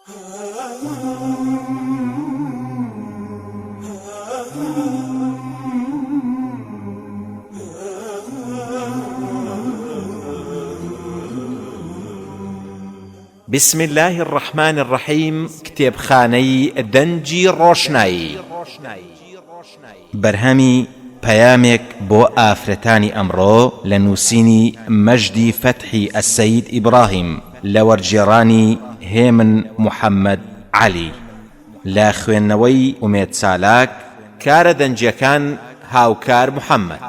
بسم اللە الرحمن الرحیم کتێبخانەی دەنگی ڕۆشنایی. بەرهەمی پەیامێک بۆ ئافرەتانی ئەمڕۆ لە نووسینی مەجدی فەتحی ئەلسەید ئیبڕاهیم لە وەرگێڕانی هێمن محەمەد عەلی لە خوێندنەوەی ئومێد چالاک. کارە دەنگیەکان هاوکار محەمەد.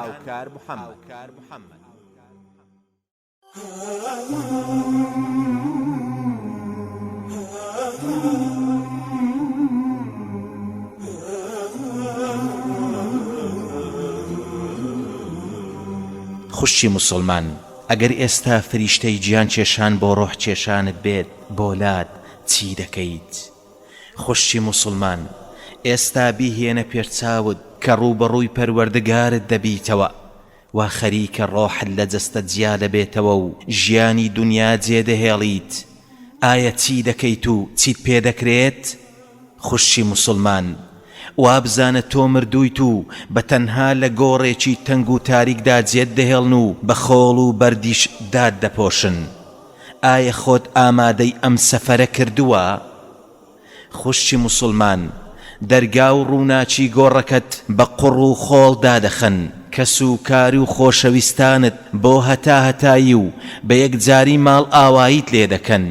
خوشکی موسوڵمان ئەگەر ئێستا فریشتەی گیان کێشان بۆ ڕۆح کێشانت بێت بۆ لات چی دەکەیت؟ خوشکی موسوڵمان ئێستا بیهێنە پێشچاوت کە ڕووبەڕووی پەروەردگارت دەبیتەوە وا خەریکە ڕۆحت لە جەستەت جیا دەبێتەوە و ژیانی دونیا جێ دەهێڵیت، ئایا چی دەکەیت و چیت پێ دەکرێت؟ خوشکی موسوڵمان، وابزانە تۆ مردوویت و بە تەنها لە گۆڕێکی تەنگ و تاریکدا جێت دەهێڵن و بە خۆڵ و بەردیش دات دەپۆشن. ئایا خۆت ئامادەی ئەم سەفەرە کردووە؟ خوشکی موسوڵمان، دەرگا و ڕووناکی گۆڕەکەت بە قوڕ و خۆڵ دادەخەن، کەس و کار و خۆشەویستانت بۆ هەتا هەتایی و بە یەکجاری ماڵئاواییت لێ دەکەن.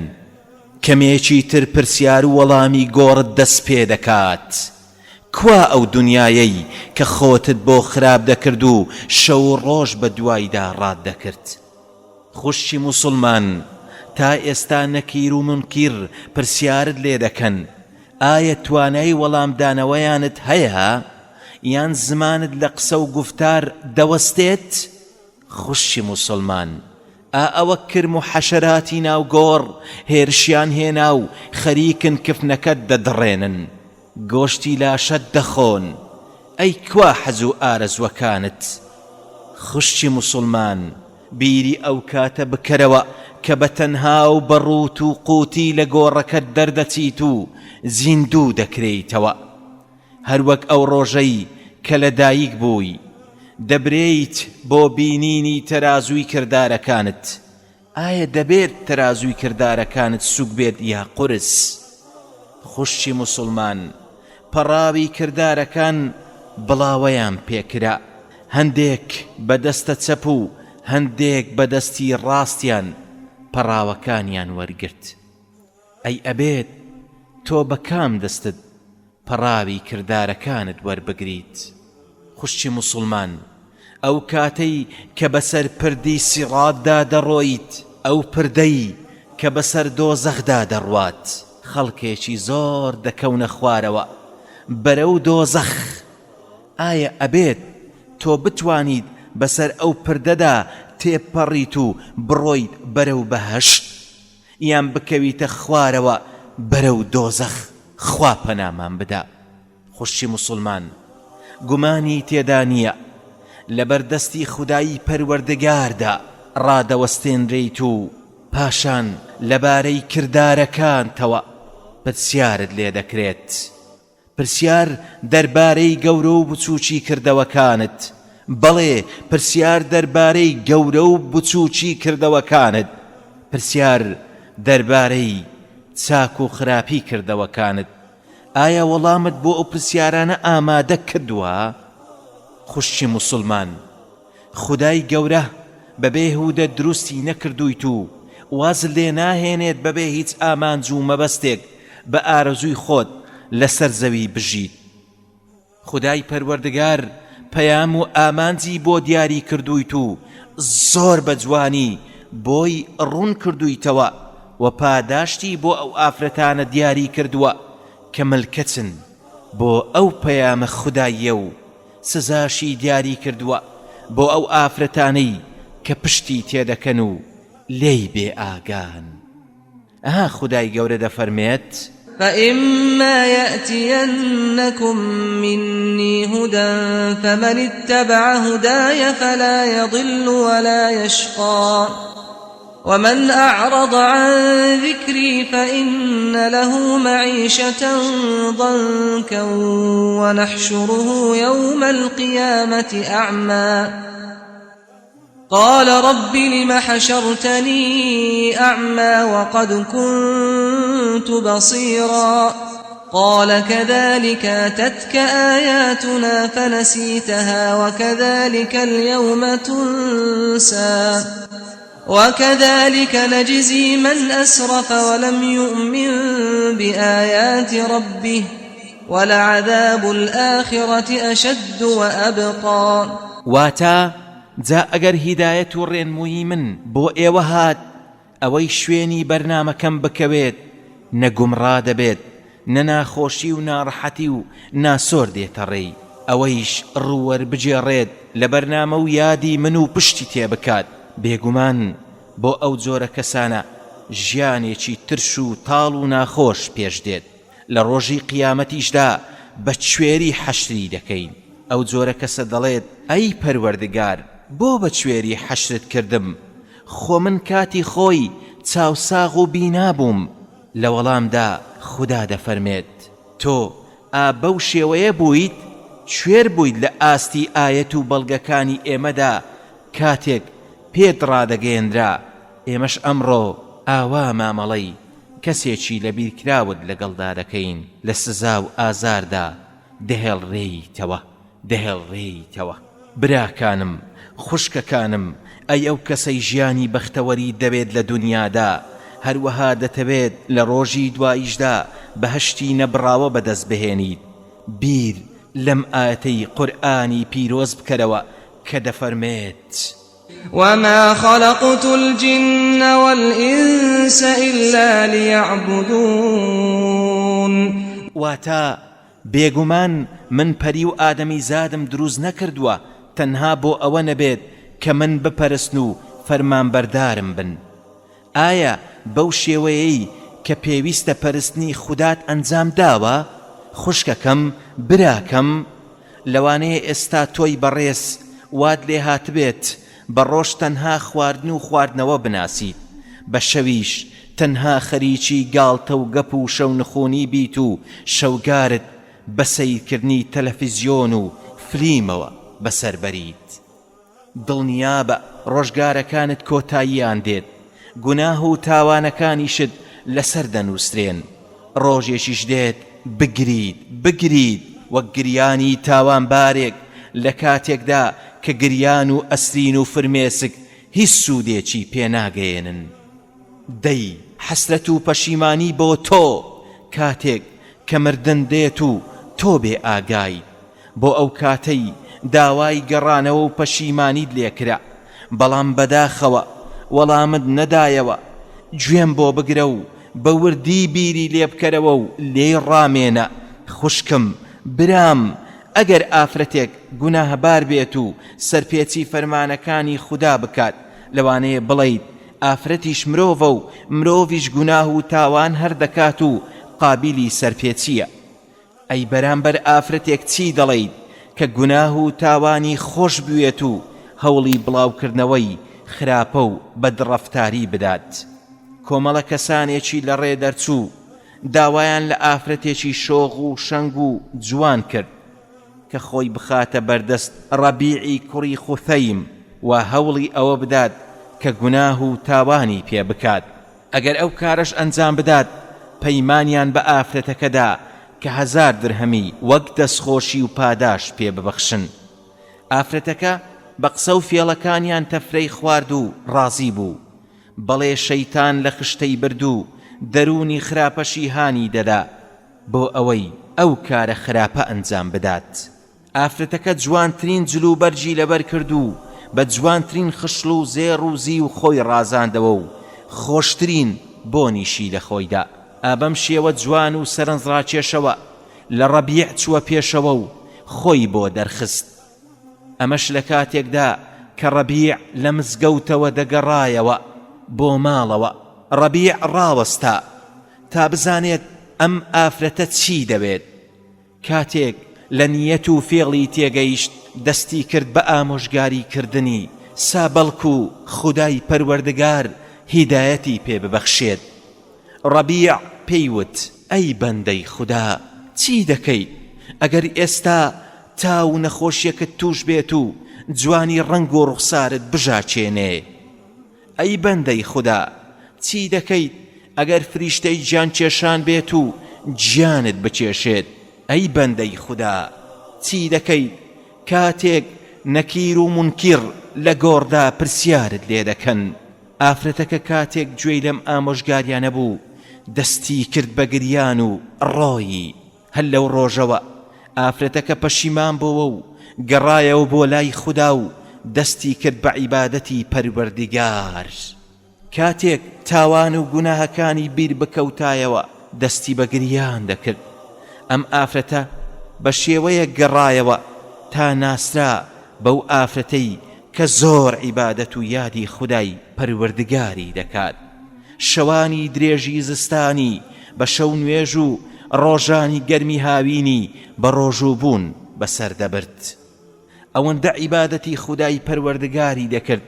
کەمێکی تر پرسیار و وەڵامی گۆڕت دەست پێ دەکات. کوا ئەو دونیایەی کە خۆتت بۆ خراپ دەکرد و شەو و ڕۆژ بە دوایدا ڕات دەکرد؟ خوشکی موسوڵمان تا ئێستا نەکیر و مونکیر پرسیارت لێ دەکەن ئایا توانای وەڵامدانەوەیانت هەیە؟ یان زمانت لە قسە و گوفتار دەوەستێت؟ خوشکی موسوڵمان ئا ئەوە کرم و حەشەراتی ناو گۆڕ هێرشیان هێنا و خەریکن کفنەکەت دەدڕێنن گۆشتی لاشەت دەخۆن ئەی کوا حەز و ئارەزوەکانت؟ خوشکی موسوڵمان بیری ئەو کاتە بکەرەوە کە بە تەنها و بە ڕووت و قووتی لە گۆڕەکەت دەردەچیت و زیندوو دەکرێیتەوە هەروەک ئەو ڕۆژەی کە لە دایک بووی دەبرێیت بۆ بینینی تەرازووی کردارەکانت ئایا دەبێت تەرازووی کردارەکانت سوک بێت یا قورس؟ خوشکی موسوڵمان پەڕاوی کردارەکان بڵاوەیان پێکرا، هەندێک بە دەستە چەپ و هەندێک بە دەستی ڕاستیان پەڕاوەکانیان وەرگرت. ئەی ئەبێت تۆ بە کام دەستت پەڕاوی کردارەکانت وەربگریت؟ خوشکی موسوڵمان ئەو کاتەی کە بەسەر پردی سیڕاتدا دەڕۆیت، ئەو پردەی کە بەسەر دۆزەخدا دەڕوات، خەڵکێکی زۆر دەکەونە خوارەوە بەرەو دۆزەخ، ئایا ئەبێت تۆ بتوانیت بەسەر ئەو پردەدا تێپەڕیت و بڕۆیت بەرەو بەهەشت؟ یان بکەویتە خوارەوە بەرەو دۆزەخ خوا پەنامان بدا خوشکی موسوڵمان گومانی تێدا نییە لەبەر دەستی خودای پەروەردگاردا ڕادەوەستێنرێیت و پاشان لەبارەی کردارەکانتەوە پرسیارت لێدەکرێت. پرسیار دەربارەی گەورە و بچووکی کردەوەکانت، بەڵێ پرسیار دەربارەی گەورە و بچووکی کردەوەکانت، پرسیار دەربارەی چاک و خراپی کردەوەکانت، ئایا وەڵامت بۆ ئەو پرسیارانە ئامادە کردووە؟ خوشکی موسوڵمان خودای گەورە بەبێ هودە دروستی نەکردوویت و وازت لێ ناهێنێت بەبێ هیچ ئامانج و مەبەستێک بە ئارەزووی خۆت لەسەر زەوی بژیت. خودای پەروەردگار پەیام و ئامانجی بۆ دیاری کردوویت و زۆر بە جوانی بۆی ڕوون کردوویتەوە و پاداشتی بۆ ئەو ئافرەتانە دیاری کردووە کە ملکەچن بۆ ئەو پەیامە خوداییە و سزاشی دیاری کردووە بۆ ئەو ئافرەتانەی کە پشتی تێدەکەن و لێی بێ ئاگان. ئەها خودای گەورە دەفەرمێت. فإما یأتینکم منی هدی فمن اتبع هدای فلا یضل ولا یشقی. ومن أعرض عن ذکری فإن له معیشة ضنکا ونحشره یوم القیامة أعمی قال رب لم حشرتنی أعمی وقد كنت بصیرا قال كذلك أتتك آیاتنا فنسیتها وكذلك اليوم تنسى وكذلك نجزی من أسرف ولم يؤمن بآیات ربه ولعذاب الآخرة أشد وأبقی. واتە، جا ئەگەر هیدایەت و ڕێنموویی من بۆ ئێوە هات ئەوەی شوێنی بەرنامەکەم بکەوێت نە گومڕا دەبێت نە ناخۆشی و ناڕەحەتی و ناسۆر دێتە ڕێی، ئەوەیش ڕوو وەربگێڕێت لە بەرنامە و یادی من و پشتی تێ بکات، بێگومان بۆ ئەو جۆرە کەسانە ژیانێکی ترش و تاڵ و ناخۆش پێش دێت، لە ڕۆژی قیامەتیشدا بە کوێری حەشری دەکەین. ئەو جۆرە کەسە دەڵێت، ئەی پەروەردگار بۆ بە کوێری حەشرت کردم، خۆ من کاتی خۆی چاوساغ و بینا بووم، لە وەڵامدا خودا دەفەرمێت، تۆ ئا بەو شێوەیە بوویت؟ کوێر بوویت لە ئاستی ئایەت و بەڵگەکانی ئێمەدا کاتێک پێت ڕادەگەیەنرا، ئێمەش ئەمڕۆ ئاوا مامەڵەی کەسێکی لەبیرکراوت لەگەڵدا دەکەین لە سزا و ئازاردا دەهێڵرێیتەوە. دەهێڵرێیتەوە. براکانم، خوشکەکانم، ئەی ئەو کەسەی ژیانی بەختەوەریت دەوێت لە دونیادا، هەروەها دەتەوێت لە ڕۆژی دواییشدا بەهەشتی نەبڕاوە بەدەست بهێنیت، بیر لەم ئایەتەی قورئانی پیرۆز بکەرەوە کە دەفەرمێت. وما خلقت الجن والإنس إلا ليعبدون. واتە، بێگومان من پەری و ئادەمیزادم دروست نەکردووە تەنها بۆ ئەوە نەبێت کە من بپەرستن و فەرمانبەردارم بن. ئایا بەو شێوەیەی کە پێویستە پەرستنی خودات ئەنجام داوە؟ خوشکەکەم، براکەم، لەوانەیە ئێستا تۆی بەڕێز وات لێهاتبێت بە ڕۆژ تەنها خواردن و خواردنەوە بناسیت، بە شەویش تەنها خەریکی گاڵتە و گەپ و شەونخونی بیت و شەوگارت بە سەیرکردنی تەلەفیزیۆن و فلیمەوە بەسەر بەریت. دڵنیابە ڕۆژگارەکانت کۆتاییان دێت، گوناه و تاوانەکانیشت لەسەر دەنووسرێن، ڕۆژێکیش دێت بگریت، بگریت وەک گریانی تاوانبارێک لە کاتێکدا کە گریان و ئەسرین و فرمێسک هیچ سوودێکی پێ ناگەیەنن. دەی حەسرەت و پەشیمانی بۆ تۆ کاتێک کە مردن دێت و تۆ بێ ئاگایت، بۆ ئەو کاتەی داوای گەڕانەوە و پەشیمانیت لێکرا، بەڵام بەداخەوە وەڵامت نەدایەوە، گوێم بۆ بگرە و بە وردی بیری لێبکەرەوە و لێی ڕامێنە، خوشکم، برام، ئەگەر ئافرەتێک گوناهبار بێت و سەرپێچی فەرمانەکانی خودا بکات، لەوانەیە بڵێیت ئافرەتیش مرۆڤە و مرۆڤیش گوناه و تاوان هەر دەکات و قابیلی سەرپێچییە. ئەی بەرامبەر ئافرەتێک چی دەڵێیت کە گوناه و تاوانی خۆش بوێت و هەوڵی بڵاوکردنەوەی خراپە و بەدڕەفتاری بدات؟ کۆمەڵە کەسانێکی لەڕێ دەرچوو داوایان لە ئافرەتێکی شۆخ و شەنگ و جوان کرد کە خۆی بخاتە بەردەست ڕەبیعی کوڕی خوثەیم و هەوڵی ئەوە بدات کە گوناه و تاوانی پێ بکات. ئەگەر ئەو کارەش ئەنجام بدات پەیمانیان بە ئافرەتەکە دا کە هەزار درهەمی وەک دەستخۆشی و پاداشت پێ ببەخشن. ئافرەتەکە بە قسە و فێڵەکانیان تەفرەی خوارد و ڕازی بوو. بەڵێ شەیتان لە خشتەی برد و دەروونی خراپەشی هانی دەدا بۆ ئەوەی ئەو کارە خراپە ئەنجام بدات. ئافرەتەکە جوانترین جل و بەرگی لەبەر کرد و بە جوانترین خشڵ و زێڕ و زیو خۆی ڕازاندەوە و خۆشترین بۆنیشی لە خۆی دا. ئا بەم شێوە جوان و سەرنجڕاکێشەوە لە ڕەبیع چووە پێشەوە و خۆی بۆ دەرخست. ئەمەش لە کاتێکدا کە ڕەبیع لە مزگەوتەوە دەگەڕایەوە بۆ ماڵەوە. ڕەبیع ڕاوەستا تا بزانێت ئەم ئافرەتە چی دەوێت. کاتێک لە نیەت و فێڵی تێگەیشت دەستی کرد بە ئامۆژگاری کردنی، سا بەڵکو خودای پەروەردگار هیدایەتی پێ ببەخشێت. ڕەبیع پێی وت، ئەی بەندەی خودا چی دەکەیت ئەگەر ئێستا تا و نەخۆشیەکت توش بێت و جوانی ڕەنگ و ڕوخسارت بژاکێنێ؟ ئەی بەندەی خودا چی دەکەیت ئەگەر فریشتەی گیانکێشان بێت و گیانت بکێشێت؟ ئەی بەندەی خودا چی دەکەیت کاتێک نەکیر و مونکیر لە گۆڕدا پرسیارت لێ دەکەن؟ ئافرەتەکە کاتێک گوێی لەم ئامۆژگاریانە بوو دەستی کرد بە گریان و ڕۆیی، هەر لەو ڕۆژەوە ئافرەتەکە پەشیمان بۆوە و گەڕایەوە بۆ لای خودا و دەستی کرد بە عیبادەتی پەروەردگار. کاتێک تاوان و گوناهەکانی بیر بکەوتایەوە دەستی بە گریان دەکرد. ئەم ئافرەتە بە شێوەیەک گەڕایەوە تا ناسرا بەو ئافرەتەی کە زۆر عیبادەت و یادی خودای پەروەردگاری دەکات. شەوانی درێژی زستانی بە شەو نوێژ و ڕۆژانی گەرمی هاوینی بە ڕۆژوو بوون بەسەر دەبرد. ئەوەندە عیبادەتی خودای پەروەردگاری دەکرد،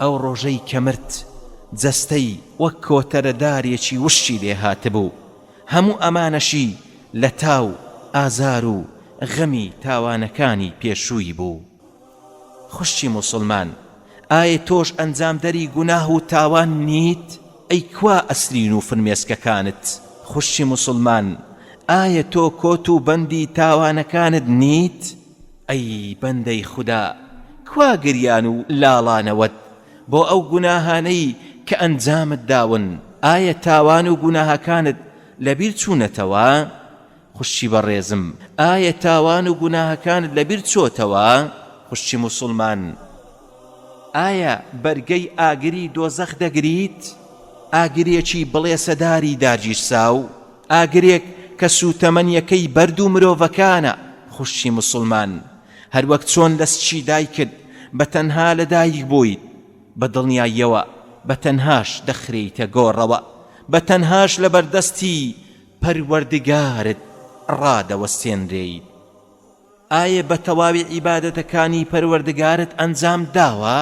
ئەو ڕۆژەی کە مرد، جەستەی وەک کۆتەرە دارێکی وشکی لێ هاتبوو. هەموو ئەمانەشی لە تاو ئازار و غەمی تاوانەکانی پێشووی بوو. خوشکی موسڵمان ئایە تۆش ئەنجامدەری گوناه و تاوان نیت؟ ئەی کوا ئەسرین و فرمێسکەکانت؟ خوشکی موسڵمان ئایە تۆ کۆت و بەندی تاوانەکانت نیت؟ ئەی بەندەی خودا کوا گریان و لاڵانەوەت بۆ ئەو گوناهانەی کە ئەنجامت داون؟ ئایە تاوان و گوناهەکانت لەبیر چوونەتەوە؟ خوشکی بەڕێزم ئایە تاوان و گوناهەکانت لەبیر چۆتەوە؟ خوشکی موسوڵمان ئایا بەرگەی ئاگری دۆزەخ دەگریت؟ ئاگرێکی بڵێسەداری داگیرساو، ئاگرێک کە سووتەمەنیەکەی بەرد و مرۆڤەکانە، خوشکی موسوڵمان هەروەک چۆن لە سکی دایکت بە تەنها لەدایک بوویت بە دڵنیاییەوە بە تەنهاش دەخرێیتە گۆڕەوە، بە تەنهاش لەبەردەستی پەروەردگارت ڕادەوەستێنرێیت. ئایە بە تەواوی عیبادەتەکانی پەروەردگارت ئەنجام داوە؟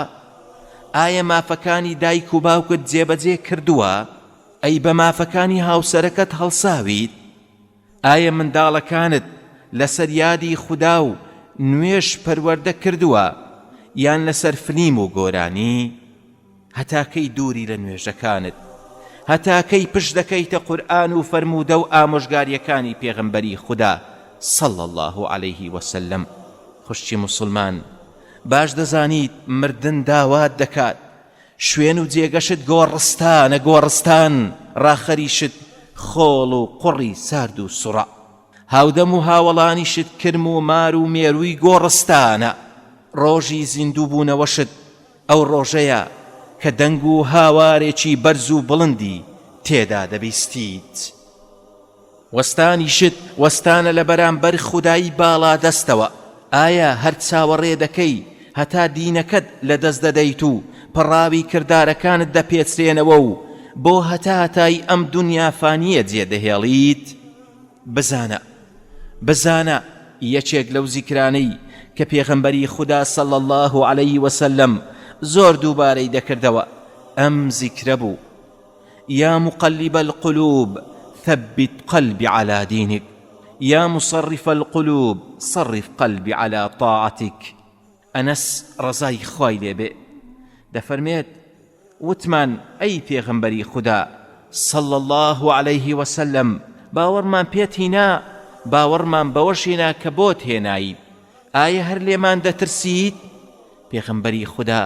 ئایە مافەکانی دایک و باوکت جێبەجێ کردووە؟ ئەی بە مافەکانی هاوسەرەکەت هەڵساویت؟ ئایە منداڵەکانت لەسەر یادی خودا و نوێژ پەروەردە کردووە یان لەسەر فلیم و گۆرانی؟ هەتا کەی دووری لە نوێژەکانت؟ هەتا کەی پشت دەکەیتە قورئان و فەرموودە و ئامۆژگاریەکانی پێغەمبەری خودا صلی اللە علیه وسلم؟ خوشکی موسڵمان باش دەزانیت مردن داوات دەکات شوێن و جێگەشت گۆڕستانە گۆڕستان ڕاخەریشت خۆڵ و قوڕی سارد و سوڕە هاودەم و هاوەڵانیشت کرم و مار و مێرووی گۆڕستانە ڕۆژی زیندووبوونەوەشت ئەو ڕۆژەیە کە دەنگ و هاوارێکی بەرز و بڵندی تێدا دەبیستیت. وەستانیشت وەستانە لە بەرامبەر خودای باڵادەستەوە. ئایا هەر چاوەڕێ دەکەی هەتا دینەکەت لەدەست دەدەیت و پەڕاوی کردارەکانت دەپێچرێنەوە و بۆ هەتاهەتایی ئەم دونیا فانییە جێدەهێڵیت؟ بزانە بزانە یەکێک لەو زیکرانەی کە پێغەمبەری خودا صلی اللە علیه وسلم زۆر دووبارەی دەکردەوە ئەم زیکرە بوو، یا مقلب القلوب ثبت قلبی علی دینک یا مصرف القلوب صرف قلبی علی طاعتک. ئەنەس ڕەزای خوای لێ بێ دەفەرمێت، وتمان ئەی پێغەمبەری خودا، صلی اللە علیه وسلم، باوەڕمان پێت هینا، باوەڕمان بەوەش هێنا کە بۆت هێنایت، ئایە هەر لێمان دەترسیت؟ پێغەمبەری خودا،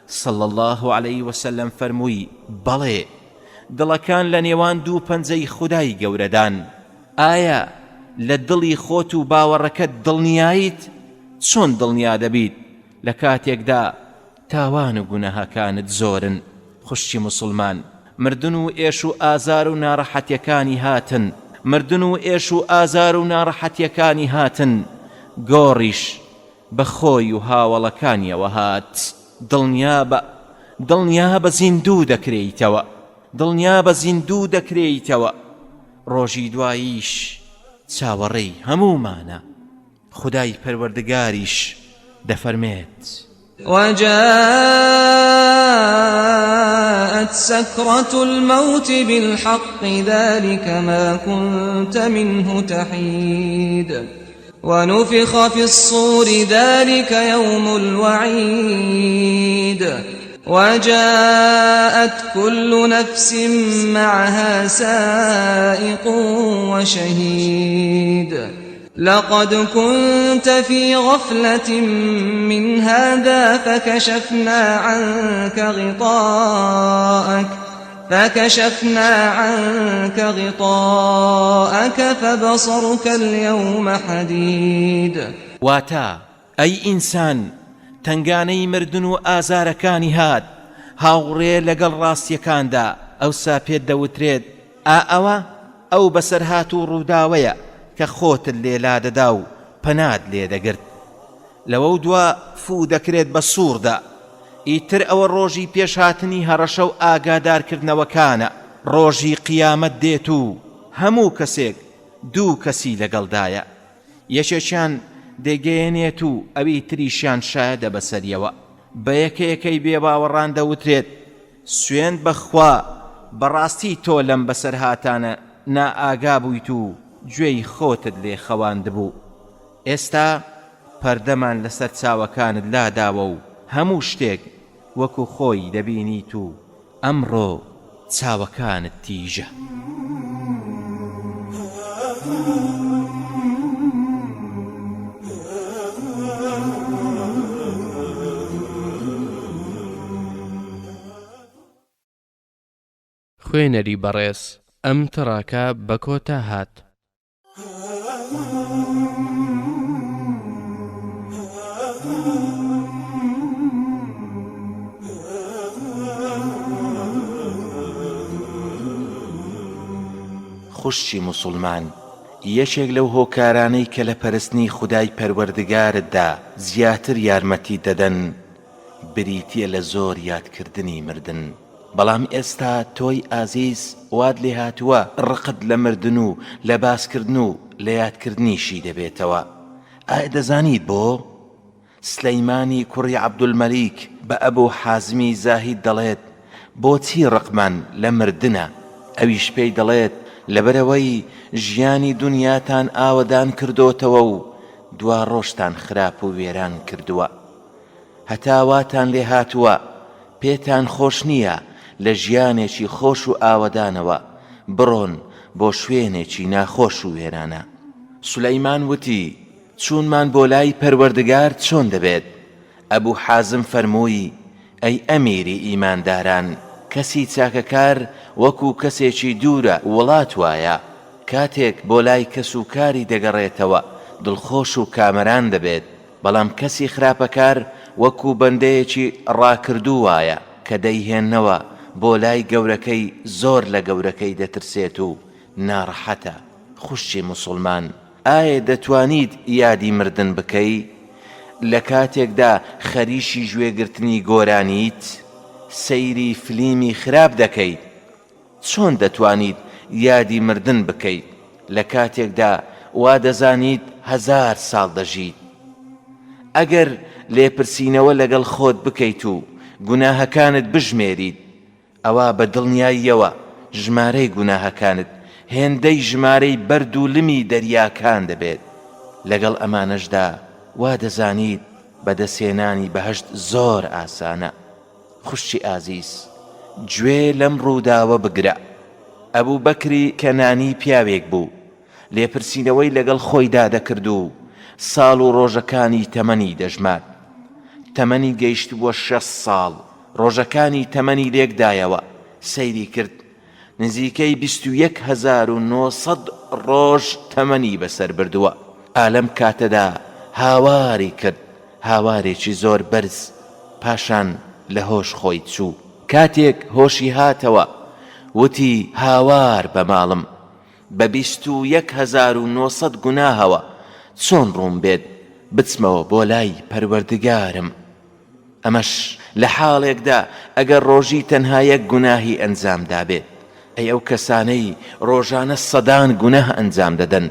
صلی اللە علیه وسلم، فەرمووی، بەڵێ، دڵەکان لە نێوان دوو پەنجەی خودای گەورەدان، ئایا لە دڵی خۆت و باوەڕەکەت دڵنیایت؟ چۆن دڵنیا دەبیت لە کاتێکدا تاوان و گوناهەکانت زۆرن؟ خوشکی موسڵمان مردن و ئێش و ئازار و ناڕەحەتیەکانی هاتن، مردن و ئێش و ئازار و ناڕەحەتیەکانی هاتن، گۆڕیش بە خۆی و هاوەڵەکانیەوە هات. دڵنیابە، دڵنیابە زیندوو دەکرێیتەوە، دڵنیابە زیندوو دەکرێیتەوە، ڕۆژی دواییش چاوەڕێی هەموومانە. خودای پەروەردگاریش دەفەرمێت. وجاءت. وجاءت سكرة الموت بالحق ذلك ما كنت منه تحيد ونفخ في الصور ذلك يوم الوعيد وجاءت كل نفس معها سائق وشهيد لقد كنت في غفلة من هذا فكشفنا عنك غطاءك فكشفنا عنك غطاءك فبصرك اليوم حديد. واتە، ئەی ئینسان تەنگانەی مردن و ئازارەکانی هات، هاوڕێ لەگەڵ ڕاستیەکاندا، ئەوسا پێت دەوترێت، ئا ئەوە ئەو بەسەرهات و ڕووداوەیە کە خۆتت لێ لادەدا و پەنات لێ دەگرت. لەوەودوا فوو دەکرێت بە سووڕدا. ئیتر ئەوە ڕۆژی پێشهاتنی هەڕەشە و ئاگادارکردنەوەکانە. ڕۆژی قیامەت دێت و هەموو کەسێک دوو کەسی لەگەڵدایە. یەکێکیان دەیگەیەنێت و ئەوی تریشیان شایەدە بەسەریەوە. بە یەکە یەکەی بێباوەڕان دەوترێت، سوێند بە خوا بەڕاستی تۆ لەم بەسەرهاتانە نائاگا بوویت و گوێی خۆتت لێ خەواندبوو. ئێستا پەردەمان لەسەر چاوەکانت لاداوە و هەموو شتێک وەکو خۆی دەبینیت و ئەمڕۆ چاوەکانت تیژە. خوێنەری بەڕێز ئەم تڕاکە بە کۆتا هات. خوشکی موسوڵمان، یەکێک لەو هۆکارانەی کە لە پەرستنی خودای پەروەردگارتدا زیاتر یارمەتیت دەدەن بریتییە لە زۆر یادکردنی مردن. بەڵام ئێستا تۆی ئازیز وات لێهاتووە ڕقت لە مردن و لە باسکردن و لە یادکردنیشی دەبێتەوە. ئایا دەزانیت بۆ؟ سلەیمانی کوڕی عەبدولمەلیک بە ئەبو حازمی زاهید دەڵێت، بۆچی ڕقمان لە مردنە؟ ئەویش پێی دەڵێت، لەبەرئەوەی ژیانی دونیاتان ئاوەدان کردۆتەوە و دواڕۆژتان خراپ و وێران کردووە. هەتا واتان لێ هاتووە پێتان خۆش نییە لە ژیانێکی خۆش و ئاوەدانەوە بڕۆن بۆ شوێنێکی ناخۆش و وێرانە. سولەیمان وتی، چوونمان بۆ لای پەروەردگار چۆن دەبێت؟ ئەبو حازم فەرمووی، ئەی ئەمیری ئیمانداران، کەسی چاکەکار وەکو کەسێکی دوورە وڵات وایە، کاتێک بۆ لای کەس و کاری دەگەڕێتەوە دڵخۆش و کامەران دەبێت، بەڵام کەسی خراپەکار وەکو بەندەیەکی ڕاکردوو وایە کە دەیهێننەوە بۆ لای گەورەکەی زۆر لە گەورەکەی دەترسێت و ناڕەحەتە. خوشکی موسوڵمان ئایە دەتوانیت یادی مردن بکەی لە کاتێکدا خەریکی گوێگرتنی گۆرانیت؟ سەیری فلیمی خراپ دەکەیت؟ چۆن دەتوانیت یادی مردن بکەیت لە کاتێکدا وا دەزانیت هەزار ساڵ دەژیت؟ ئەگەر لێپرسینەوە لەگەڵ خۆت بکەیت و گوناهەکانت بژمێریت، ئەوا بە دڵنیاییەوە ژمارەی گوناهەکانت هێندەی ژمارەی بەرد و لمی دەریاکان دەبێت. لەگەڵ ئەمانەشدا وا دەزانیت بەدەستهێنانی بەهەشت زۆر ئاسانە. خوشکی ئازیز گوێ لەم ڕووداوە بگرە، ئەبوبەکری کەنانی پیاوێک بوو، لێپرسینەوەی لەگەڵ خۆیدا دەکرد و ساڵ و ڕۆژەکانی تەمەنی دەژمارد. تەمەنی گەیشتبووە 60 ساڵ، ڕۆژەکانی تەمەنی لێکدایەوە، سەیری کرد نزیکەی 21900 ڕۆژ تەمەنی بەسەر بردووە. ئا لەم کاتەدا هاواری کرد، هاوارێکی زۆر بەرز، پاشان لە هۆش خۆی چوو. کاتێک هۆشی هاتەوە، وتی، هاوار بە ماڵم، بە 21900 گوناهەوە چۆن ڕووم بێت بچمەوە بۆ لای پەروەردگارم؟ ئەمەش لە حاڵێکدا ئەگەر ڕۆژی تەنها یەک گوناهی ئەنجام دابێت، ئەی ئەو کەسانەی ڕۆژانە سەدان گوناه ئەنجام دەدەن؟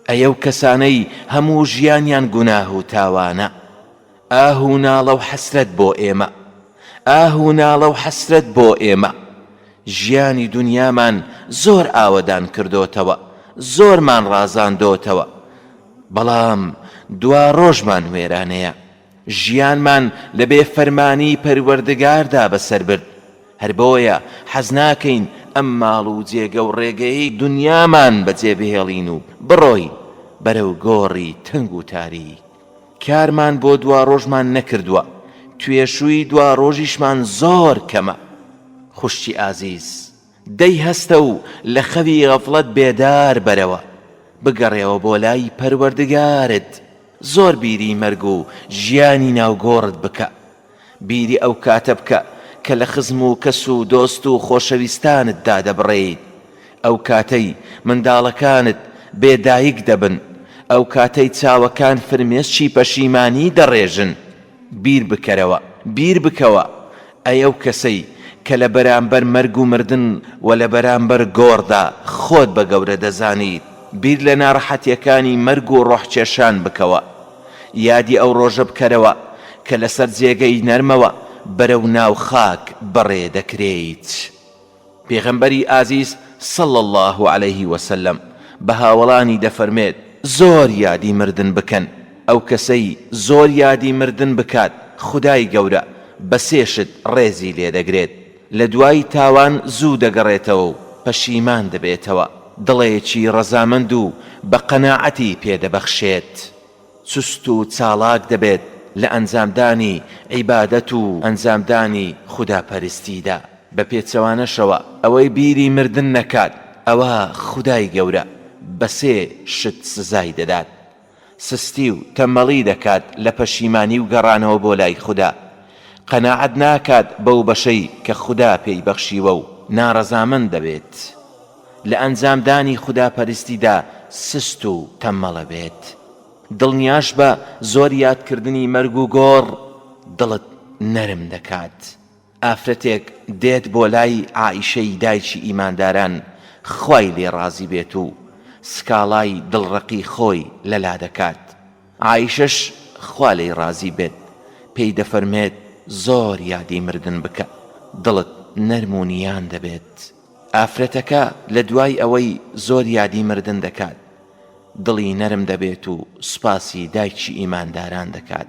ئەی ئەو کەسانەی هەموو ژیانیان گوناه و تاوانە؟ ئاه و ناڵە و حەسرەت بۆ ئێمە! ئاه و ناڵە و حەسرەت بۆ ئێمە. ژیانی دونیامان زۆر ئاوەدان کردۆتەوە، زۆرمان ڕازاندۆتەوە، بەڵام دواڕۆژمان وێرانەیە. ژیانمان لە بێ فەرمانی پەروەردگاردا بەسەر برد، هەر بۆیە حەز ناکەین ئەم ماڵ و جێگە و ڕێگەیەی دونیامان بەجێ بهێڵین و بڕۆین بەرەو گۆڕی تەنگ و تاریک. کارمان بۆ دواڕۆژمان نەکردووە، توێشووی دواڕۆژیشمان زۆر کەمە. خوشکی ئازیز! دەی هەستە و لە خەوی غەفڵەت بێدار بەرەوە، بگەڕێوە بۆ لای پەروەردگارت، زۆر بیری مەرگ و ژیانی ناو گۆڕت بکە، بیری ئەو کاتە بکە کە لە خزم و کەس و دۆست و خۆشەویستانت دادەبڕێیت، ئەو کاتەی منداڵەکانت بێ دایک دەبن، ئەو کاتەی چاوەکان فرمێسکی پەشیمانی دەڕێژن. بیر بکەرەوە، بیر بکەوە ئەی ئەو کەسەی کە لە بەرامبەر مەرگ و مردن و لە بەرامبەر گۆڕدا خۆت بە گەورە دەزانیت، بیر لە ناڕەحەتیەکانی مەرگ و ڕۆحکێشان بکەوە. یادی ئەو ڕۆژە بکەرەوە کە لەسەر جێگەی نەرمەوە بەرەو ناو خاک بەڕێ دەکرێیت. پێغەمبەری ئازیز صلی اللە علیه وسلم بە هاوەڵانی دەفەرمێت، زۆر یادی مردن بکەن، ئەو کەسەی زۆر یادی مردن بکات خودای گەورە بە سێ شت ڕێزی لێ دەگرێت، لە دوای تاوان زوو دەگەڕێتەوە و پەشیمان دەبێتەوە، دڵێکی ڕەزامەند و بە قەناعەتی پێ دەبەخشێت. چوست و چاڵاک دەبێت لە ئەنجامدانی عیبادەت و ئەنجامدانی خودا پەرستیدا، بە پێچەوانەشەوە ئەوەی بیری مردن نەکات ئەوا خودای گەورە بە سێ شت سزای دەدات، سستی و تەمەڵی دەکات لە پەشیمانی و گەڕانەوە بۆ لای خودا، قەناعەت ناکات بەو بەشەی کە خودا پێی بەخشیوە و ناڕەزامەند دەبێت لە ئەنجامدانی خودا پەرستیدا سست و تەممەڵە بێت. دڵنیاش بە زۆر یادکردنی مەرگ و گۆڕ دڵت نەرم دەکات. ئافرەتێک دێت بۆ لای عائیشەی دایکی ئیمانداران خوای لێ ڕازی بێت و سکاڵای دڵڕەقی خۆی لەلا دەکات. عائیشەش خوا لێی ڕازی بێت پێی دەفەرمێت زۆر یادی مردن بکە دڵت نەرم و نیان دەبێت. ئافرەتەکە لە دوای ئەوەی زۆر یادی مردن دەکات دڵی نەرم دەبێت و سوپاسی دایکی ئیمانداران دەکات.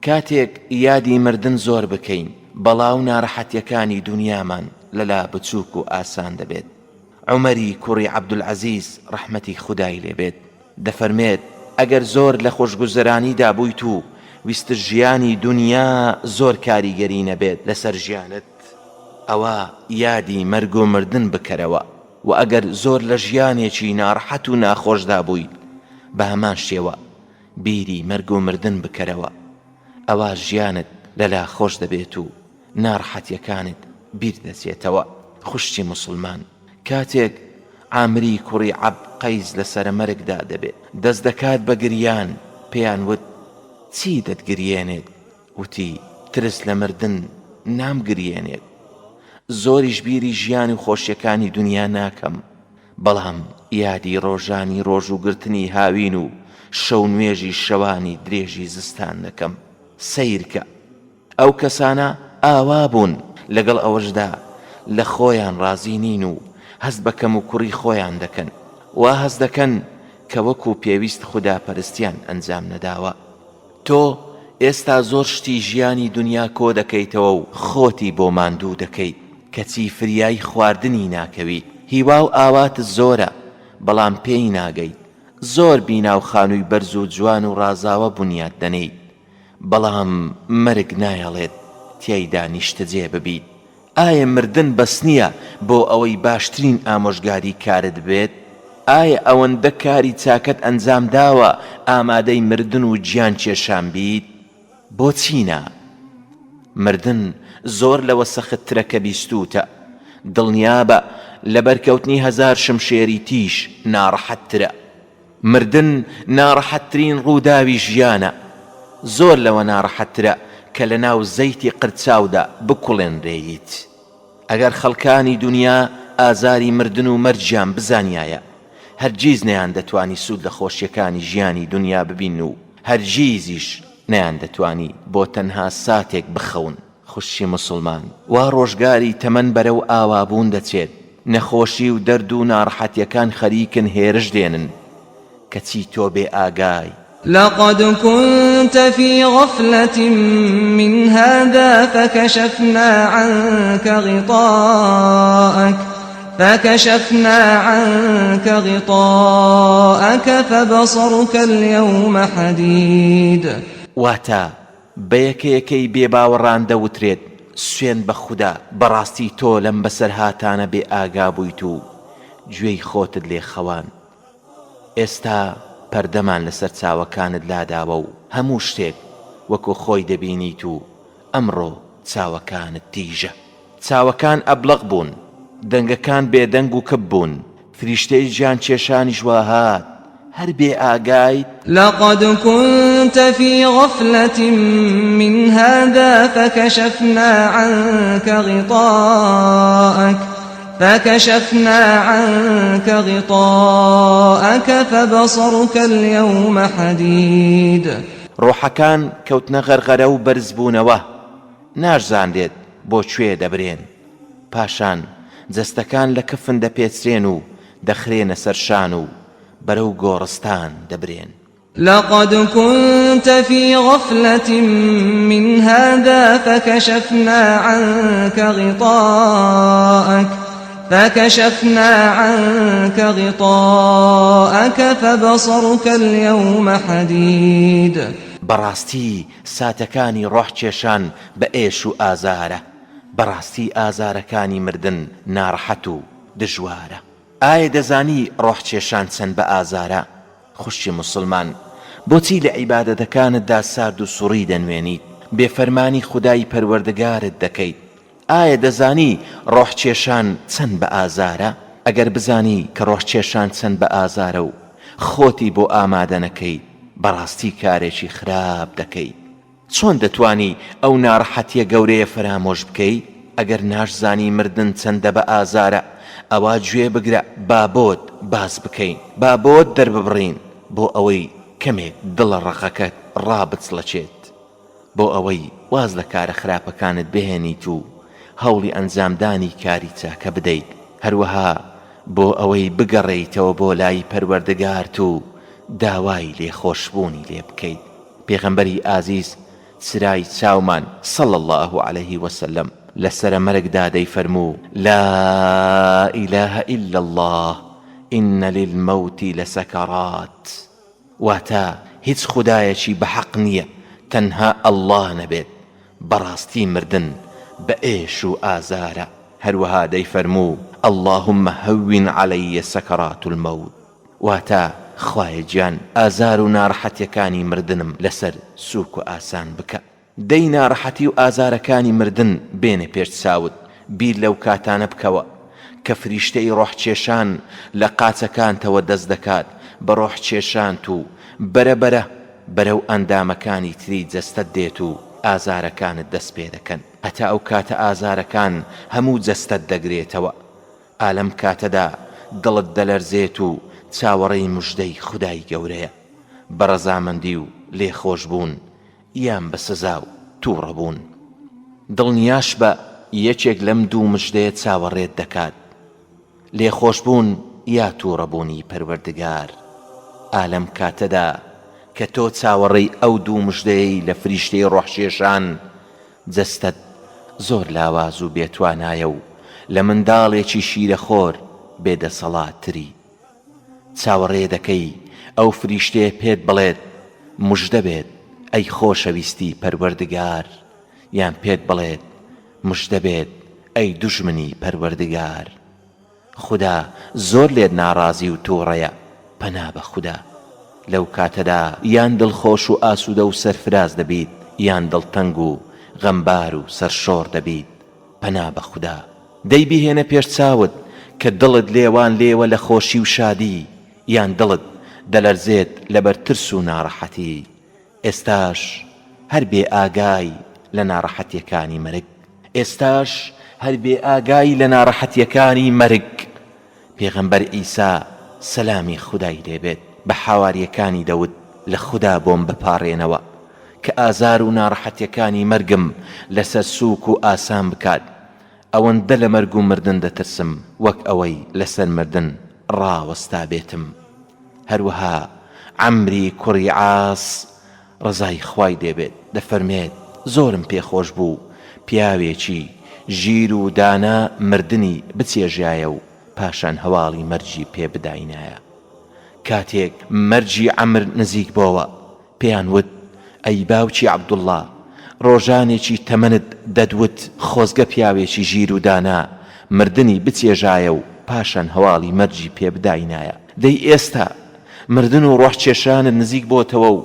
کاتێک یادی مردن زۆر بکەین بەڵا و نارەحەتیەکانی دونیامان لەلا بچوک و ئاسان دەبێت. عومەری کوڕی عەبدولعەزیز ڕەحمەتی خودای لێ بێت دەفەرمێت، ئەگەر زۆر لە خۆشگوزەرانیدا بوویت و ویستت ژیانی دونیا زۆر کاریگەری نەبێت لەسەر ژیانت، ئەوا یادی مەرگ و مردن بکەرەوە، وە ئەگەر زۆر لە ژیانێکی ناڕەحەت و ناخۆشدا بوویت بە هەمان شێوە بیری مەرگ و مردن بکەرەوە ئەوا ژیانت لەلا خۆش دەبێت و ناڕەحەتیەکانت بیر دەچێتەوە. خوشکی موسڵمان کاتێک عامری کوڕی عەبد قەیس لە سەرەمەرگدا دەبێت دەست دەکات بە گریان پێیان وت چی دەتگریێنێت؟ وتی، ترس لە مردن نامگریێنێت، زۆریش بیری ژیان و خۆشیەکانی دونیا ناکەم، بەڵام یادی ڕۆژانی ڕۆژووگرتنی هاوین و شەونوێژی شەوانی درێژی زستان دەکەم. سەیرکە! ئەو کەسانە ئاوا بوون، لەگەڵ ئەوەشدا لە خۆیان ڕازی نین و هەست بە کەموکوڕی خۆیان دەکەن، وا هەست دەکەن کە وەکو پێویست خوداپەرستیان ئەنجام نەداوە. تۆ ئێستا زۆر شتی ژیانی دونیا کۆ دەکەیتەوە و خۆتی بۆ ماندوو دەکەیت، کەچی فریای خواردنی ناکەویت. هیوا و ئاواتت زۆرە، بەڵام پێی ناگەیت. زۆر بینا و خانووی بەرز و جوان و ڕازاوە بونیاد دەنێیت، بەڵام مەرگ نایەڵێت تیایدا نیشتەجێ ببیت. ئایا مردن بەس نییە بۆ ئەوەی باشترین ئامۆژگاری کارت بێت؟ ئایا ئەوەندە کاری چاکەت ئەنجام داوە ئامادەی مردن و گیان کێشان بیت؟ بۆچی نا؟ مردن زۆر لەوە سەخت ترە کە بیستووتە. دڵنیابە لە بەرکەوتنی هەزار شمشێری تیژ ناڕەحەت ترە. مردن ناڕەحەتترین ڕووداوی ژیانە، زۆر لەوە ناڕەحەتترە کە لەناو زەیتی قرچاودا بکوڵێنرێیت. ئەگەر خەڵکانی دونیا ئازاری مردن و مەرگیان بزانیایە، هەرگیز نەیاندەتوانی سوود لە خۆشیەکانی ژیانی دونیا ببینن و هەرگیزیش نەیاندەتوانی بۆ تەنها ساتێک بخەون. خوشکی موسڵمان، وا ڕۆژگاری تەمەن بەرەو ئاوابوون دەچێت، نەخۆشی و دەرد و ناڕەحەتیەکان خەریکن هێرش دێنن، کەچی تۆ بێ ئاگای. لقد كنت في غفلة من هذا فكشفنا عنك غطاءك فكشفنا عنك غطاءك فبصرك اليوم حديد. واتە، بە یەکە یەکەی بێباوەڕان دەوترێت، سوێند بە خودا، بەڕاستی تۆ لەم بەسەرهاتانە بێ ئاگا بوویت و گوێی خۆتت لێ خەواند، ئێستا پەردەمان لەسەر چاوەکانت لاداوە و هەموو شتێک وەکو خۆی دەبینیت و ئەمڕۆ چاوەکانت تیژە. چاوەکان ئەبڵەق بوون، دەنگەکان بێدەنگ و کپ بوون، فریشتەی گیانکێشانیش وا هات، هەر بێ ئاگایت؟ لقد كنت في غفلة من هذا فكشفنا عنك غطاءك فكشفنا عنك غطاءك فبصرك اليوم حديد. ڕۆحەکان کەوتنە غەرغەرە و بەرزبوونەوە، ناشزانرێت بۆ کوێ دەبرێن، پاشان جەستەکان لە کفن دەپێچرێن و دەخرێنە سەر شان و بەرەو گۆڕستان دەبرێن. لقد كنت في غفلة من هذا فكشفنا عنك غطاءك فكشفنا عنك غطاءك فبصرك اليوم حديد. بەڕاستی ساتەکانی ڕۆح کێشان بە ئێش و ئازارە، بەڕاستی ئازارەکانی مردن ناڕەحەت و دژوارە. ئایا دەزانی ڕۆح کێشان چەند بە ئازارە؟ خوشکی موسڵمان بۆچی لە عیبادەتەکانتدا سارد و سوڕی دەنوێنیت، بێ فەرمانی خودای پەروەردگارت دەکەیت؟ ئایا دەزانی ڕۆح کێشان چەند بە ئازارە؟ ئەگەر بزانی کە ڕۆح کێشان چەند بە ئازارە و خۆتی بۆ ئامادە نەکەیت بەڕاستی کارێکی خراپ دەکەیت. چۆن دەتوانی ئەو ناڕەحەتیە گەورەیە فەرامۆش بکەی؟ ئەگەر ناشزانی مردن چەندە بە ئازارە ئەوا گوێ بگرە با بۆت باس بکەین با بۆت دەرببڕین بۆ ئەوەی کەمێک دڵە ڕەقەکەت ڕابچڵەکێت بۆ ئەوەی واز لە کارە خراپەکانت بهێنیت و هەوڵی ئەنجامدانی کاری چاکە بدەیت هەروەها بۆ ئەوەی بگەڕێیتەوە بۆ لای پەروەردگارت و داوای لێخۆشبوونی لێ بکەیت. پێغەمبەری ئازیز چرای چاومان صلی اللە علیه وسلم لە سەرە مەرگدا دەیفەرموو، لا الە الا اللە ان للموت لسکرات، واتە، هیچ خودایەکی بەحەق نییە تەنها اللە نەبێت، بەڕاستی مردن بە ئێش و ئازارە، هەروەها دەیفەرموو، اللهم هون علی سکرات الموت. واتە، خوایە گیان ئازار و ناڕەحەتیەکانی مردنم لەسەر سوک و ئاسان بکە. دەی ناڕەحەتی و ئازارەکانی مردن بێنە پێش چاوت، بیر لەو کاتانە بکەوە کە فریشتەی ڕۆح کێشان لە قاچەکانتەوە دەست دەکات بە ڕۆح کێشانت و بەرە بەرە بەرەو ئەندامەکانی تری جەستەت دێت و ئازارەکانت دەست پێ دەکەن هەتا ئەو کاتە ئازارەکان هەموو جەستەت دەگرێتەوە ئا لەم کاتەدا دڵت دەلەرزێت و چاوەڕێی مژدەی خودای گەورەیە بە ڕەزامەندی و لێخۆشبوون یان بە سزا و تووڕەبوون. دڵنیاشبە یەکێک لەم دوو مژدەیە چاوەڕێت دەکات، لێخۆشبوون یا تووڕەبوونی پەروەردگار. ئا لەم کاتەدا کە تۆ چاوەڕێی ئەو دوو مژدەیەی لە فریشتەی ڕۆحکێشان جەستەت زۆر لاواز و بێ توانایە و لە منداڵێکی شیرەخۆر بێ دەسەڵاتتری. چاوەڕێ دەکەی ئەو فریشتەیە پێت بڵێت مژدە بێت ئەی خۆشەویستی پەروەردگار یان پێت بڵێت مژدە بێت ئەی دوژمنی پەروەردگار. خودا زۆر لێت ناڕازی و توڕەیە پەنا بە خودا لەو کاتەدا یان دڵخۆش و ئاسودە و سەرفراز دەبیت یان دڵتەنگ و غەمبار و سەرشۆڕ دەبیت پەنا بە خودا دەی بیهێنە پێش چاوت کە دڵت لێوان لێوە لە خۆشی و شادی یان دڵت دەلەرزێت لەبەر ترس و ناڕەحەتی ئێستاش هەر بێ ئاگای لە ناڕەحەتیەکانی مەرگ. ئێستاش هەر بێ ئاگای لە ناڕەحەتیەکانی مەرگ. پێغەمبەر عیسا سەلامی خودای لێ بێت بە حاواریەکانی دەوت لە خودا بۆم بپاڕێنەوە. کە ئازار و ناڕەحەتیەکانی مەرگم لەسەر سووک و ئاسان بکات، ئەوەندە لە مەرگ و مردن دەترسم وەک ئەوەی لەسەر مردن ڕاوەستابێتم. هەروەها عەمری کوڕی عاص ڕەزای خوای لێ بێت دەفەرمێت، زۆرم پێ خۆش بوو پیاوێکی ژیر و دانا مردنی بچێژایە و پاشان هەواڵی مەرگی پێ بداینایە. کاتێک مەرگی عەمر نزیک بۆوە پێیان وت، ئەی باوکی عەبدوڵڵا، ڕۆژانێکی تەمەنت دەتوت خۆزگە پیاوێکی ژیر و دانا مردنی بچێژایە و پاشان هەواڵی مەرگی پێ بداینایە، دەی ئێستا مردن و ڕۆحکێشانت نزیک بۆتەوە و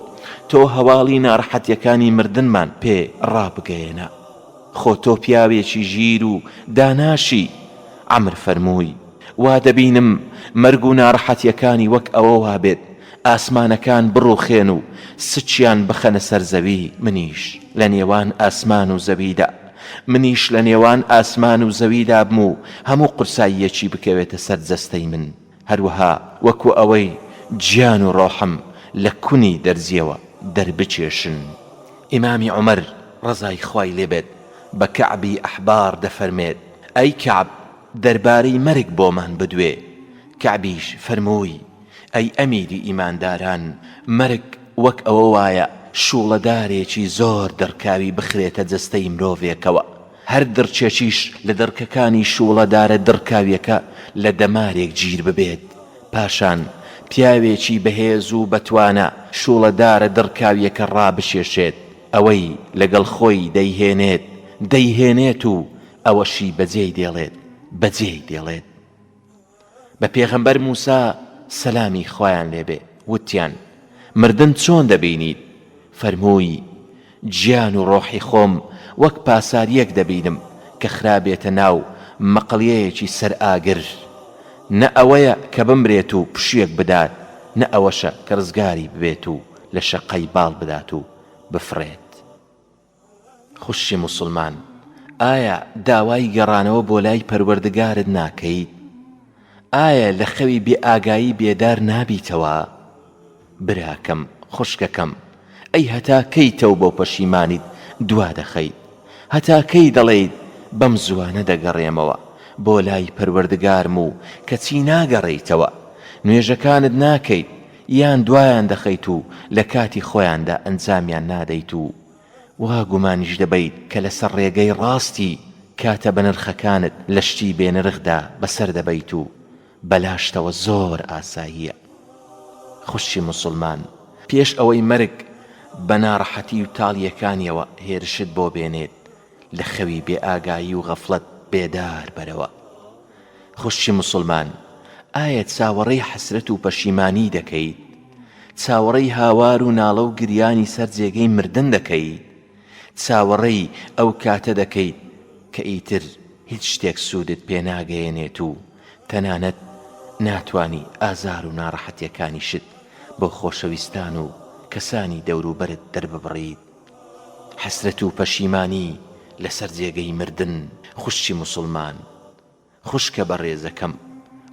تۆ هەواڵی ناڕەحەتیەکانی مردنمان پێ ڕابگەیەنە. خۆ تۆ پیاوێکی ژیر و داناشی، عەمر فەرمووی، وا دەبینم مەرگ و ناڕەحەتیەکانی وەک ئەوە وابێت ئاسمانەکان بڕوخێن و سکیان بخەنە سەر زەوی، منیش لە نێوان ئاسمان و زەویدا منیش لە نێوان ئاسمان و زەویدا بم و هەموو قورساییەکی بکەوێتە سەر جەستەی من. هەروەها وەکو ئەوەی گیان و ڕۆحم لە کونی دەرزیەوە دەربکێشن. ئیمامی عومەر ڕەزای خوای لێ بێت بە کەعبی ئەحبار دەفەرمێت، ئەی کەعب دەربارەی مەرگ بۆمان بدوێ، کەعبیش فەرمووی، ئەی ئەمیری ئیمانداران مەرگ وەک ئەوە وایە شوڵەدارێکی زۆر دڕکاوی بخرێتە جەستەی مرۆڤێکەوە، هەر دڕکێکیش لە دڕکەکانی شووڵە دارە دڕکاویەکە لە دەمارێک گیر ببێت، پاشان پیاوێکی بەهێز و بەتوانا شووڵە دارە دڕکاویەکە ڕابکێشێت، ئەوەی لەگەڵ خۆی دەیهێنێت دەیهێنێت و ئەوەشی بەجێی دێڵێت بەجێی دێڵێت. بە پێغەمبەر موسا سەلامی خوایان لێ بێ وتیان، مردن چۆن دەبینیت؟ فەرمووی، گیان و ڕۆحی خۆم وەک پاسارییەک دەبینم کە خرابێتە ناو مەقڵیەیەکی سەر ئاگر، نە ئەوەیە کە بمرێت و پشوویەک بدات، نە ئەوەشە کە ڕزگاری ببێت و لە شەقەی باڵ بدات و بفڕێت. خوشکی موسڵمان ئایا داوای گەڕانەوە بۆ لای پەروەردگارت ناکەیت؟ ئایا لە خەوی بێ ئاگایی بێدار نابیتەوە؟ براکەم، خوشکەکەم، ئەی هەتا کەی تەوبە و پەشیمانیت دوا دەخەیت؟ هەتا کەی دەڵێیت بەم زووانە دەگەڕێمەوە بۆ لای پەروەردگارم و کەچی ناگەڕێیتەوە؟ نوێژەکانت ناکەیت، یان دوایان دەخەیت و لە کاتی خۆیاندا ئەنجامیان نادەیت و وا گومانیش دەبەیت کە لەسەر ڕێگەی ڕاستی کاتە بەنرخەکانت لە شتی بێنرخدا بەسەر دەبەیت و بەلاشتەوە زۆر ئاساییە خوشکی موسوڵمان پێش ئەوەی مەرگ بە ناڕەحەتی و تاڵیەکانیەوە هێرشت بۆ بێنێت لە خەوی بێ ئاگایی و غەفڵەت بێدار بەرەوە. خوشکی موسڵمان ئایا چاوەڕێی حەسرەت و پەشیمانی دەکەیت؟ چاوەڕێی هاوار و ناڵە و گریانی سەر جێگەی مردن دەکەیت؟ چاوەڕێی ئەو کاتە دەکەیت کە ئیتر هیچ شتێک سوودت پێ ناگەیەنێت و تەنانەت ناتوانی ئازار و ناڕەحەتیەکانیشت بۆ خۆشەویستان و کەسانی دەوروبەرت دەرببڕیت؟ حەسرەت و پەشیمانی لەسەر جێگەی مردن خوشکی موسڵمان خوشکە بەڕێزەکەم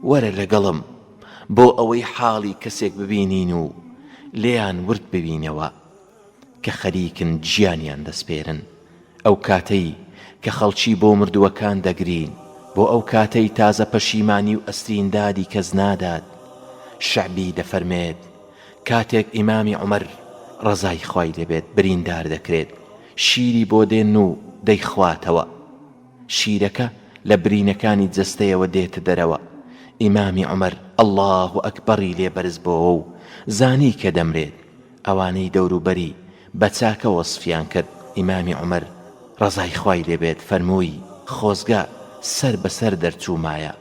وەرە لەگەڵم بۆ ئەوەی حاڵی کەسێک ببینین و لێیان ورد ببینەوە کە خەریکن گیانیان دەسپێرن ئەو کاتەی کە خەڵکی بۆ مردووەکان دەگرین بۆ ئەو کاتەی تازە پەشیمانی و ئەسرین دادی کەس نادات شەعبی دەفەرمێت کاتێک ئیمامی عومەر ڕەزای خوای لێ بێت بریندار دەکرێت شیری بۆ دێن و دەیخواتەوە شیرەکە لە برینەکانی جەستەیەوە دێتە دەرەوە ئیمامی عومەر اللە اکبری لێ بەرز بۆوە و زانی کە دەمرێت ئەوانەی دەوروبەری بە چاکە وەسفیان کرد ئیمامی عومەر ڕەزای خوای لێ بێت فەرمووی خۆزگە سەر بەسەر دەرچوومایە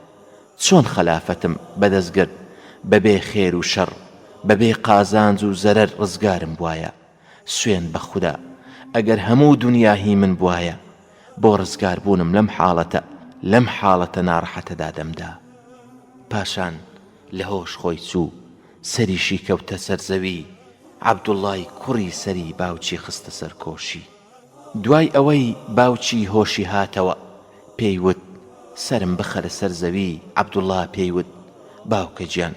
چۆن خەلافەتم بەدەست گرت بەبێ خێر و شەڕ بەبێ قازانج و زەرەر ڕزگارم بوایە سوێند بە خودا ئەگەر هەموو دونیا هی من بوایە بۆ ڕزگار بوونم لەم حاڵەتە لەم حاڵەتە ناڕەحەتەدا دەمدا پاشان لە هۆش خۆی چوو سەریشی کەوتە سەر زەوی عەبدوڵڵای کوڕی سەری باوکی خستە سەر کۆشی. دوای ئەوەی باوکی هۆشی هاتەوە پێی وت، سەرم بخەرە سەر زەوی، عەبدوڵا پێی وت، باوکە گیان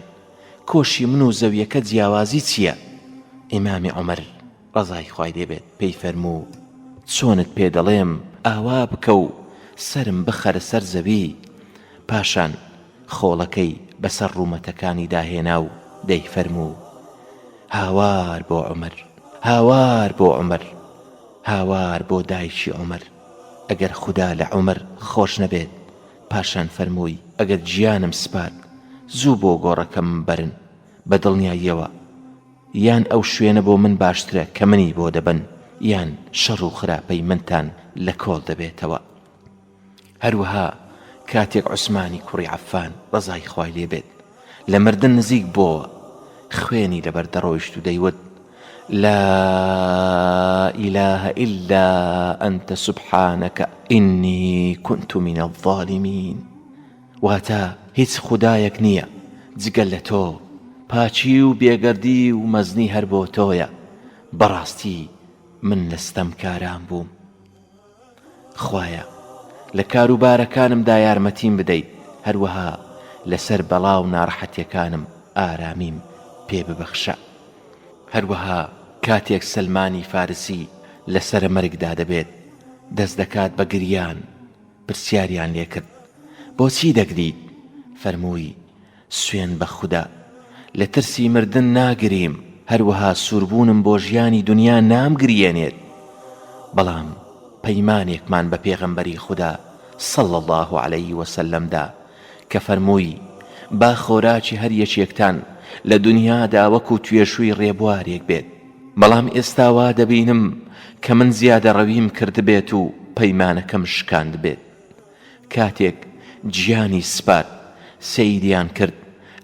کۆشی من و زەویەکە جیاوازی چیە؟ ئیمامی عومەر. ڕەزای خوای لێ بێت پێی فەرموو، چۆنت پێ دەڵێم ئاوا بکە و سەرم بخەرە سەر زەوی، پاشان خۆڵەکەی بەسەر ڕوومەتەکانیدا هێنا و دەیفەرموو، هاوار بۆ عومەر، هاوار بۆ عومەر، هاوار بۆ دایکی عومەر، ئەگەر خودا لە عومەر خۆش نەبێت، پاشان فەرمووی، ئەگەر گیانم سپارد، زوو بۆ گۆڕەکەمم بەرن، بە دڵنیاییەوە یان ئەو شوێنە بۆ من باشترە کە منی بۆ دەبەن، یان شەڕ و خراپەی منتان لە کۆڵ دەبێتەوە. هەروەها کاتێک عوسمانی کوڕی عەففان ڕەزای خوای لێ بێت لە مردن نزیک بۆوە خوێنی لەبەر دەڕۆیشت و دەیوت، لا الە الا انت سبحانک انی کنت من الظالمین، واتە، هیچ خودایەک نییە جگە لە تۆ، پاکی و بێگەردی و مەزنی هەر بۆ تۆیە، بەڕاستی من لە ستەمکاران بووم. خوایە لە کاروبارەکانمدا یارمەتیم بدەیت، هەروەها لەسەر بەڵا و ناڕەحەتیەکانم ئارامیم پێ ببەخشە. هەروەها کاتێک سەلمانی فارسی لە سەرەمەرگدا دەبێت، دەست دەکات بە گریان، پرسیاریان لێکرد، بۆچی دەگریت؟ فەرمووی، سوێند بە خودا لە ترسی مردن ناگریم، هەروەها سووربوونم بۆ ژیانی دونیا نامگریێنێت، بەڵام پەیمانێکمان بە پێغەمبەری خودا صلی اللە علیە وسلم دا کە فەرمووی، با خۆراکی هەر یەکێکتان لە دونیادا وەکو توێشووی ڕێبوارێک بێت، بەڵام ئێستا وا دەبینم کە من زیادەڕەویم کردبێت و پەیمانەکەم شکاندبێت. کاتێک گیانی سپارد، سەیریان کرد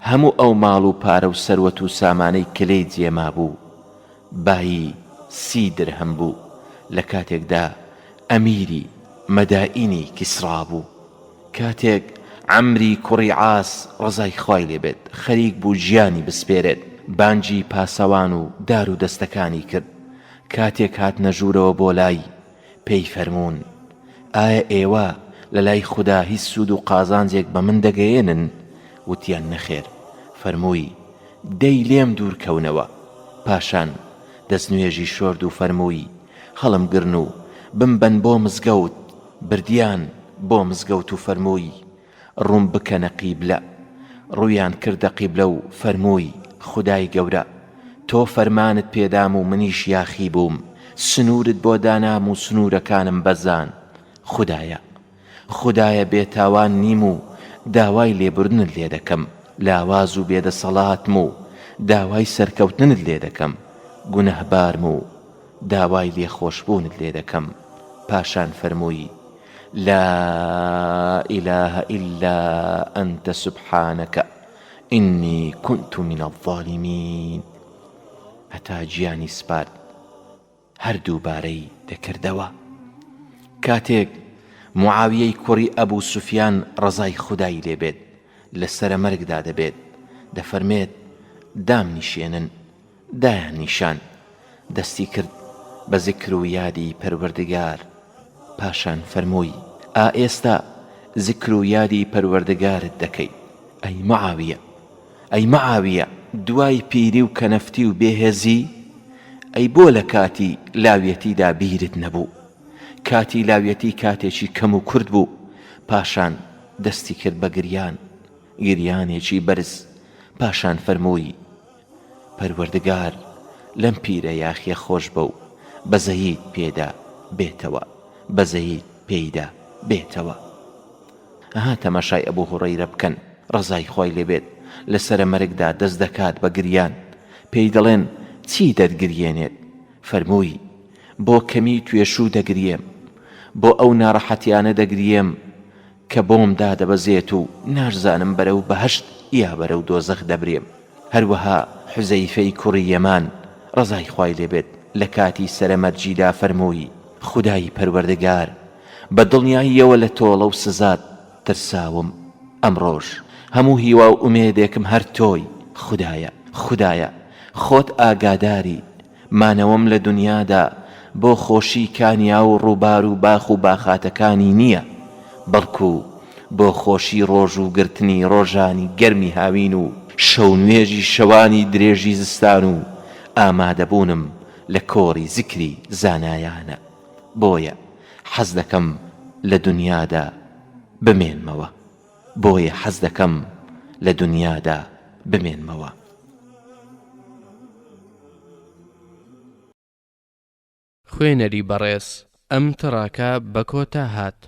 هەموو ئەو ماڵ و پارە و سەروەت و سامانەی کە لێی جێ مابوو، بایی سی درهەم بوو، لە کاتێکدا ئەمیری مەدائینی کیسڕا بوو. کاتێک عەمری کوڕی عاس ڕەزای خوای لێ بێت خەریک بوو گیانی بسپێرێت، بانگی پاسەوان و دار و دەستەکانی کرد، کاتێک هاتنە ژوورەوە بۆ لای، پێی فەرموون، ئایا ئێوە لە لای خودا هیچ سوود و قازانجێک بە من دەگەیەنن؟ وتیان، نەخێر. فەرمووی، دەی لێم دوور کەونەوە. پاشان دەستنوێژی شۆرد و فەرمووی، هەڵمگرن و بمبەن بۆ مزگەوت. بردیان بۆ مزگەوت و فەرمووی، ڕووم بکەنە قیبلە. ڕوویان کردە قیبلە و فەرمووی، خودای گەورە! تۆ فەرمانت پێدام و منیش یاخی بووم، سنوورت بۆ دانام و سنوورەکانم بەزاند. خودایە! خودایە بێتاوان نیم و داوای لێبوردنت لێ دەکەم، لاواز و بێدەسەڵاتم و داوای سەرکەوتنت لێ دەکەم، گوناهبارم و داوای لێخۆشبوونت لێ دەکەم. پاشان فەرمووی، لا الە الا انت سبحانک انی کنت من الظالمین هەتا گیانی سپارد هەر دووبارەی دەکردەوە. کاتێک معاویەی کوڕی ئەبو سوفیان ڕەزای خودای لێ بێت لە سەرەمەرگدا دەبێت دەفەرمێت دامنیشێنن دایان نیشان، دەستی کرد بە زیکر و یادی پەروەردگار، پاشان فەرمووی، ئا ئێستا زیکر و یادی پەروەردگارت دەکەیت، ئەی معاویە، ئەی معاویە، دوای پیری و کەنەفتی و بێهێزی، ئەی بۆ لە کاتی لاویەتیدا بیرت نەبوو؟ کاتی لاویەتی کاتێکی کەم و کورت بوو، پاشان دەستی کرد بە گریان، گریانێکی بەرز، پاشان فەرمووی، پەروەردگار لەم پیرە یاخیە خۆشبە و بەزەییت پێدا بێتەوە بەزەییت پێیدا بێتەوە ئەها تەماشای ئەبو هوڕەیرە بکەن ڕەزای خوای لێ بێت لە سەرە مەرگدا دەست دەکات بە گریان پێی دەڵێن چی دەتگریێنێت فەرمووی بۆ کەمی توێشوو دەگریێم بۆ ئەو ناڕەحەتیانە دەگریێم کە بۆم دادەبەزێت و ناشزانم بەرەو بەهەشت یا بەرەو دۆزەخ دەبرێم. هەروەها حوزەیفەی کوڕی یەمان ڕەزای خوای لێ بێت لە کاتی سەرەمەرگیدا فەرمووی، خودای پەروەردگار بە دڵنیاییەوە لە تۆڵە و سزات ترساوم، ئەمڕۆش هەموو هیوا و ئومێدێکم هەر تۆی، خودایە، خودایە خۆت ئاگاداری، مانەوەم لە دونیادا بۆ خۆشی کانیاو و ڕووبار و باخ و باخاتەکانی نییە، بەڵکو بۆ خۆشی ڕۆژ و گرتنی ڕۆژانی گەرمی هاوین و شەونوێژی شەوانی درێژی زستان و ئامادەبوونم. لە کۆڕی زیکری زانایانە بۆیە حەز دەکەم لە دونیادا بمێنمەوە بۆیە حەز دەکەم لە دونیادا بمێنمەوە. خوێنەری بەڕێز ئەم تڕاکە بە کۆتا هات.